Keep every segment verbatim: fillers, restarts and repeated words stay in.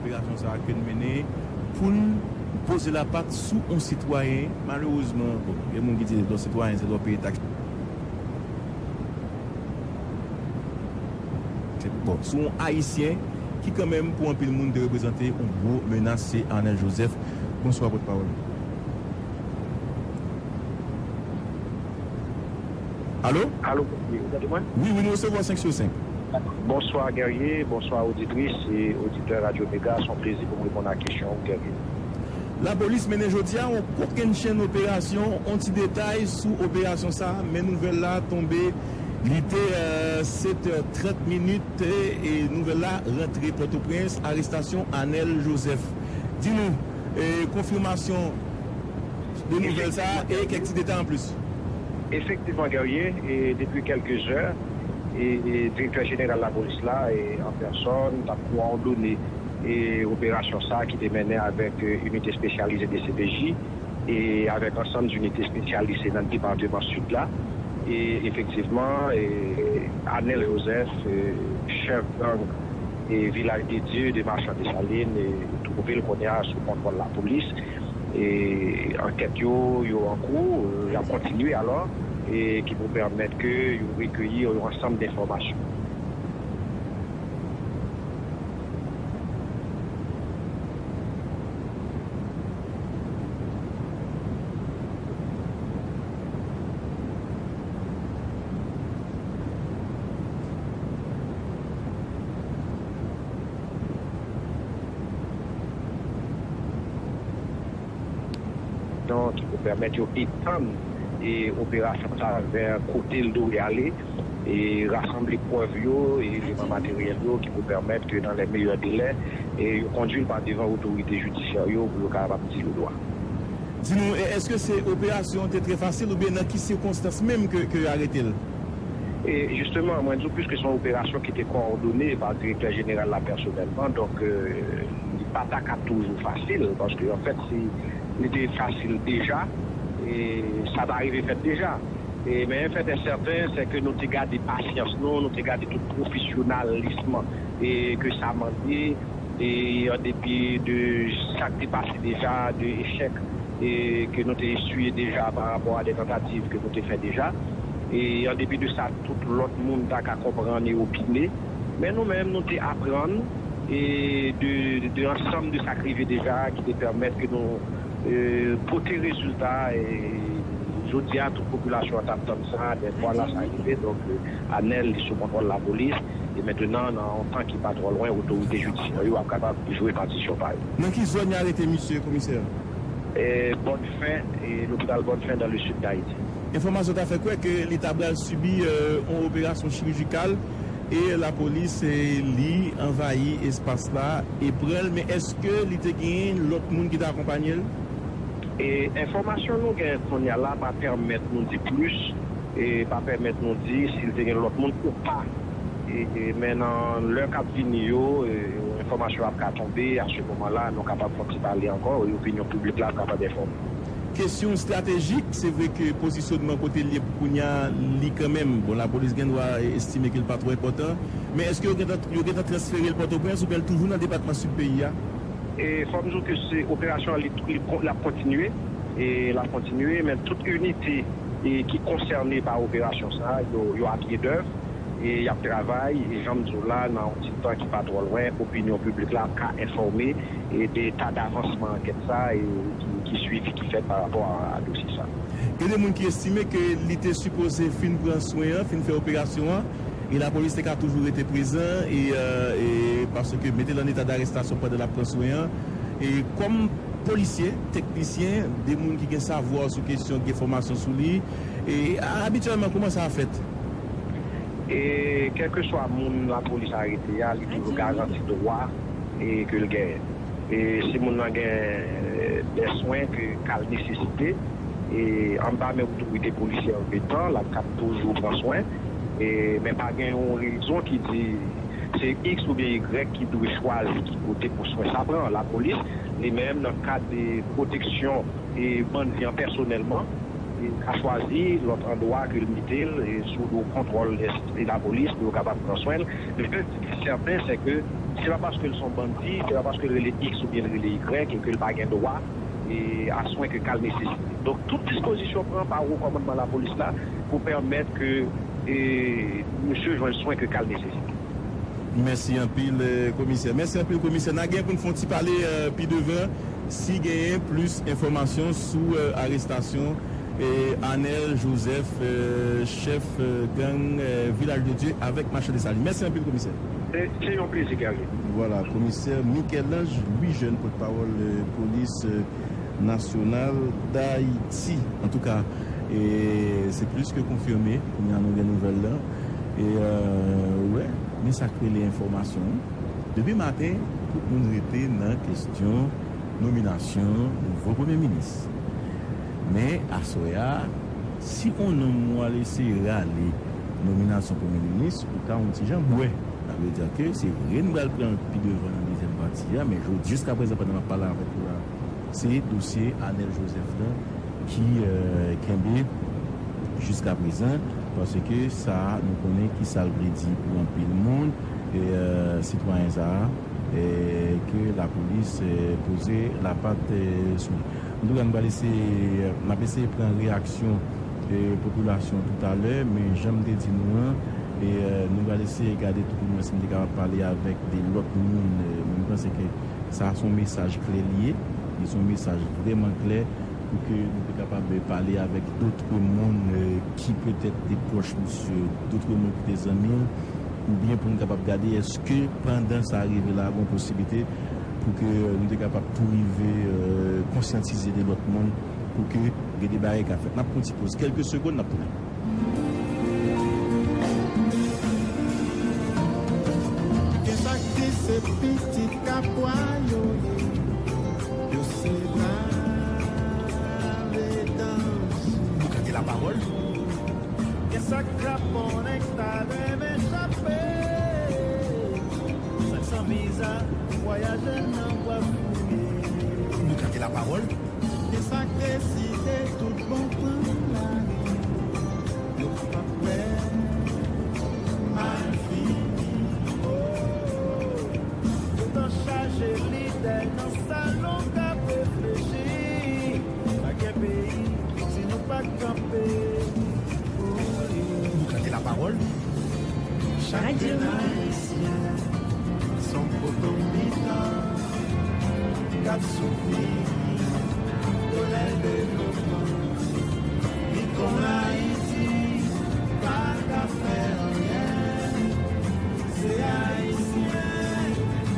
Operasyon sa a ke n mennen pou n poze lapat sou yon sitwayen. Malerezman, bon, gen moun ki di, bon, sitwayen, se lè w peye taks. Bon, sou yon Ayisyen ki kanmenm pou anpil moun te reprezante yon gwo menas, se Arnel Joseph. Bonswa, pòtpawòl. Alo? Alo, ou tande mwen? Wi, wi, nou resevwa senk sou senk. Bonswa, Guerrier. Bonswa, oditris e oditè Radyo Mega. Se yon plezi pou m reponn a kesyon ou, Guerrier. Lapolis mennen jodi a yon kokennchenn operasyon. On ti detay sou operasyon sa a, men nouvèl la tonbe. Li te, euh, sèt è trant minit, e, e nouvèl la rantre Pòtoprens, arestasyon Arnel Joseph. Di nou, e, konfimasyon de nouvèl sa a e kèk ti detay anplis. Efektivman, Guerrier, e depi kèlke zè, e, e direktè jeneral lapolis la, e, an pèsòn, t ap kowòdone, e, operasyon sa a ki te mennen avèk, e, inite espesyalize D C P J e avèk ansanm inite espesyalis nan depatman Sid la. E efektivman, e, Arnel Joseph, e, chèf gang, e, Vilaj de Dye de Machan Desalin, e, twouve l kounye a sou kontwòl lapolis. E ankèt yo, yo an kou, y ap kontinye alò, e ki pou pèmèt ke yo rekeyi yon ansanm de enfòmasyon. Ki pou pèmèt yo etann, e, operasyon sa a vè kote l dwe ale, e rasanble prèv yo e eleman materyèl yo ki pou pèmèt ke dans les meilleurs délais, e yo kondui l pa devan otorite jidisyè yo pou yo kapab di yo dwa. Di nou, e, èske se operasyon te trè fasil oubyen nan ki sikonstans menm ke, ke yo arete l? E jisteman, mwen di w plis ke se yon operasyon ki te kowòdone pa direktè jeneral la pèsonèlman, donk, e, li pa ta ka toujou fasil, paske anfèt, si li te fasil deja, e sa ta rive fèt deja. E, men fèt e sèten, se ke nou te gade pasyans nou, nou te gade tout pwofesyonalism, e, ke sa mande, e, an depi de sa k te pase deja, de echèk, e, ke nou te eswiye deja pa rapò a de tantativ ke nou te fè deja. E, an depi de sa, tout lòt moun ta ka konprann e opine. Men nou menm, nou te aprann, e, de, de ansanm de sa k rive deja, ki te pèmèt ke nou, e, pote rezilta, e jodi a, tout popilasyon an t ap tann sa, men vwala sa rive. Donk, e, Anèl, li sou kontwòl lapolis, e mentenan, nan yon tan ki pa twò lwen, otorite jidisyè yo ap kapab jwe patisyon pa yo. Nan ki zòn y arete misye, komisè? E, Bòn Fen, e lopital Bòn Fen, dans le sud d'Haïti. Enfòmasyon ta fè kwè ke li ta pral sibi, e, yon operasyon chirijikal e lapolis, e, li anvayi espas la e pran l. Men èske li te gen lòt moun ki te akonpanye l? E enfòmasyon nou gen kounye a la pa pèmèt nou di plis, e pa pèmèt nou di si l te gen lòt moun ou pa. E, e, men nan lè k ap vini yo, e, enfòmasyon ap ka tonbe, a se moman la, nou kapab fè yon ti pale ankò, e opinyon piblik la ap kapab enfòme. Kesyon estratejik, se vre ke pozisyonman kote l ye pou kounye a, li kanmenm, bon, lapolis gen dwa estime ke l pa twò enpòtan, men èske yo gentan, yo gentan transfere l Pòtoprens oubyen l toujou nan depatman Sid peyi a? E fò m di w ke se operasyon an, li, li, l ap kontinye, e l ap kontinye, men tout inite, e, ki konsène pa operasyon sa a, yo, yo a pye dèv, e y ap travay, e jan m di w la, nan yon ti tan ki pa twò lwen, opinyon piblik la ka enfòme, e, de eta davansman ankèt sa a, e ki, ki swivi, ki fèt pa rapò a, a dosye sa a. Gen de moun ki estime ke li te sipoze fin pran swen an, fin fè operasyon an, e lapolis te ka toujou rete prezan, e, e, e paske mete l an eta darestasyon pandan l ap pran swen an. E kòm polisye, teknisyen, de moun ki gen savwa sou kesyon, ki gen fòmasyon sou li, e abityèlman, kòman sa fèt? E kèlkeswa moun lapolis arete a, li toujou garanti dwa, e, ke l genyen. E si moun nan gen, e, de swen ke ka l nesesite, e anba men otorite polisyè konpetan, l ap kab toujou pran swen. E, men pa gen yon rezon ki di se X oubyen Y ki dwe chwazi ki kote pou swen sa pran. Lapolis, li menm, nan kad de pwoteksyon e bandi an pèsonèlman, e ka chwazi lòt andwa ke l mete l, e sou do kontwòl e lapolis pou yo kapab pran swen l. Men sa ki sèten, se ke Se pa paske l se yon bandi, se pa paske l rele X oubyen l rele Y e ke l pa gen dwa e a swen ke ka l nesesite. Donk, tout dispozisyon pran pa wo kòmandman lapolis la pou pèmèt ke e, misye jwenn swen ke ka l nesesite. Mèsi anpil, eh, komisè. Mèsi anpil, komisè. N a gen pou n fè yon ti pale, eh, pi devan, si genyen plis enfòmasyon sou, eh, arestasyon, eh, Anel Joseph, eh, chèf, eh, gang, eh, Vilaj de Dye avèk Machè Desalin. Mèsi anpil, komisè. Se, se yon plezi, Kervin. Vwala, komisè Michel-Ange Louis Jeune, pòtpawòl, eh, polis, eh, nasyonal Dayiti. Antouka, e, se plis ke konfime. Kounye a nou gen nouvèl la. E, e, wè, men sa k rele enfòmasyon. Depi maten, tout moun rete nan kesyon nominasyon nouvo premye minis. Men, aswè a, si yon nonm ou al eseye rale nominasyon premye minis, ou ka yon ti jan bwè. Sa vle di ke se vre nou pral pran pi devan nan dezyèm pati a, men jodi, jiska prezan, pandan m ap pale avèk ou la, se dosye Anel Joseph la ki, eh, kenbe jiska prezan, paske sa a, nou konnen ki sa l vle di pou anpil moun, e, eh, sitwayen sa a, eh, ke lapolis, eh, poze lapat, eh, sou li. Antouka, nou pral eseye, n ap eseye pran reyaksyon, eh, popilasyon toutalè, men jan m te di nou an, e, eh, nou pral eseye gade tou pou nou wè si nou te kapab pale avèk de lòt moun. Eh, men m panse ke sa a se yon mesaj klè li ye. Li se yon mesaj vrèman klè pou ke nou te kapab pale avèk dòt moun, eh, ki petèt te pwòch misye, dòt moun ki te zanmi l, oubyen pou nou kapab gade èske pandan sa rive la, gon posiblite pou ke nou te kapab tou rive, eh, konsyantize de lòt moun pou ke gen de bagay ka fèt. N ap pran ti poz, kèlke segonn, n ap tounen. Gen sa k di se pitit Kapwa yo ye, yo se brav e danjere. Nou tande lapawòl. Gen sa k kraponnen k ta renmen chape. Sa k san viza, vwayajè nan bwa fouye. Nou tande lapawòl. Gen sa k deside tout bon pran lari. Yo p ap wè malfini. Oh, yo tan chaje lidè nan salon k ap reflechi. Pa gen peyi si nou pa kanpe pou li. Nou tande lapawòl. Chak jenn Ayisyen se yon poto mitan k ap soufri kolè devlopman. Li konn Ayiti pa ka fè anyen. Se Ayisyen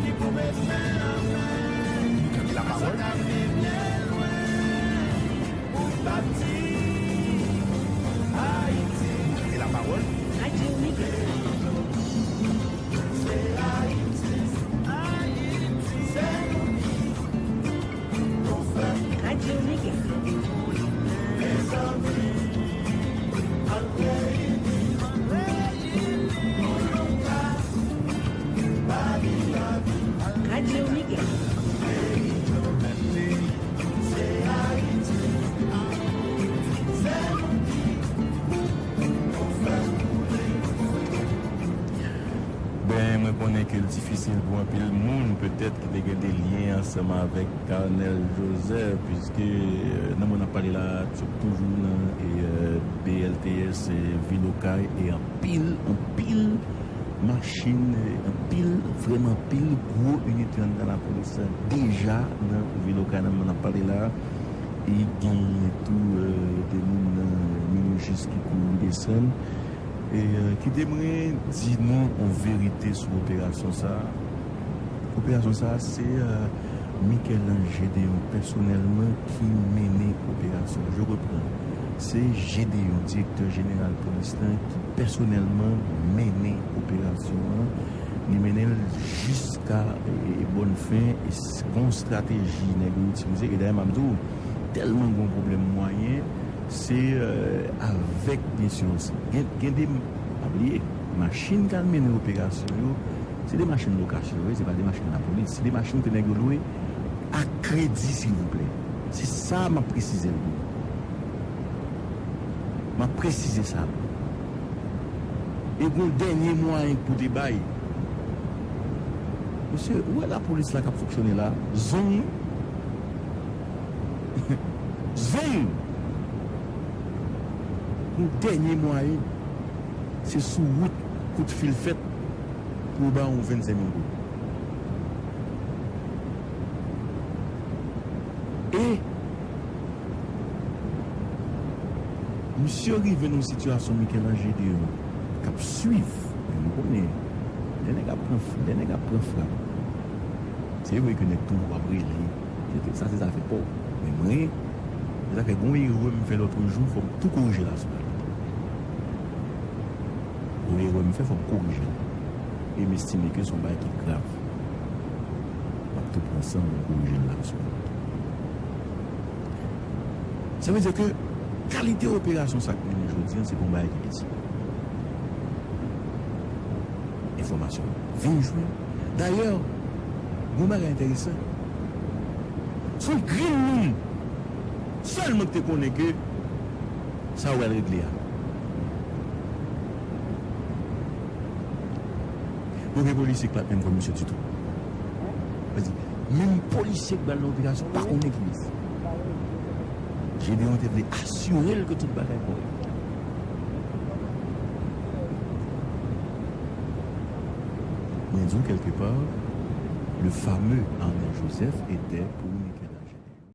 ki pou met men nan men. Lapawòl. Sa ka mennen byen lwen pou bati Ayiti. Lapawòl. Radyo Mega. Se Ayiti, Ayiti, se nou ki pou fè. Radyo Mega. Mezanmi, ann reyini, ann reyini pou nou ka ba li lavi. Radyo Mega. Peyi nou menm, peyi, se Ayiti. Se nou ki pou fè pou li. Ben, mwen konnen ke l difisil pou anpil moun, petèt, ki te gen de lyen ansanm avèk Anel Joseph, piske, euh, nan moman n ap pale la, t ap toujou nan, e, euh, B L T S, e, Vil Okay, e anpil, anpil machin, e anpil, vrèman anpil gwo inite anndan lapolis la deja nan Vil Okay, nan moman n ap pale la. E genyen tou, euh, de moun nan Minijis ki kouri desann. E, euh, kite mwen di nou yon verite sou operasyon sa a. Operasyon sa a, se, euh, Michel-Ange Gédéon pèsonèlman ki mennen operasyon. Je reprends. Se Gédéon, direktè jeneral polis la, ki pèsonèlman mennen operasyon an. Li mennen l jiska, e, e, bòn fen, e s-, gon estrateji nèg yo itilize. E dayè, m ap di w, tèlman gon pwoblèm mwayen, se, euh, avèk, byen si, gen, gen de, pa bliye, machin k al mennen operasyon yo, se de machin lokasyon yo ye, se pa de machin lapolis, se de machin ke nèg yo lwe ak kredi, silvouplè. Se sa m ap presize l pou nou. M ap presize sa pou nou. E gon dènye mwayen pou te bay. Mesye, ou wè lapolis la k ap fonksyone la, zong wi. Zong! Yon dènye mwayen, se sou wout kout fil fèt pou yo ba yon vennsenk mil goud. E misye rive nan yon sitiyasyon Michel-Ange deyò k ap swiv. Men nou konnen, lè nèg ap pran, lè nèg ap pran frap, se vre ke nèg toujou ap rele. Se te, sa se zafè pa w. Men mwen, se sa fè gon erè m fè lòt jou, fò m tou korije l aswè a. Gon erè m fè, fò m korije l. E m estime ke se yon bagay ki grav. M ap tou pran san m, m korije l la aswè a. Sa vle di ke kalite operasyon sa k mennen jodi a, se pa yon bagay ki piti. Enfòmasyon vin jwenn. Dayè, gon bagay enteresan. Se yon grenn moun sèlman ki te konnen ke sa yo pral regle a. Bon, gen polisye ki pa t menm konn misye ditou. Sa vle di, menm polisye ki pral nan operasyon pa konnen kiyès. Gédéon te vle asire l ke tout bagay kòrèk. Mwen di w, quelque part, le fameux Arnel Joseph était pour Michel.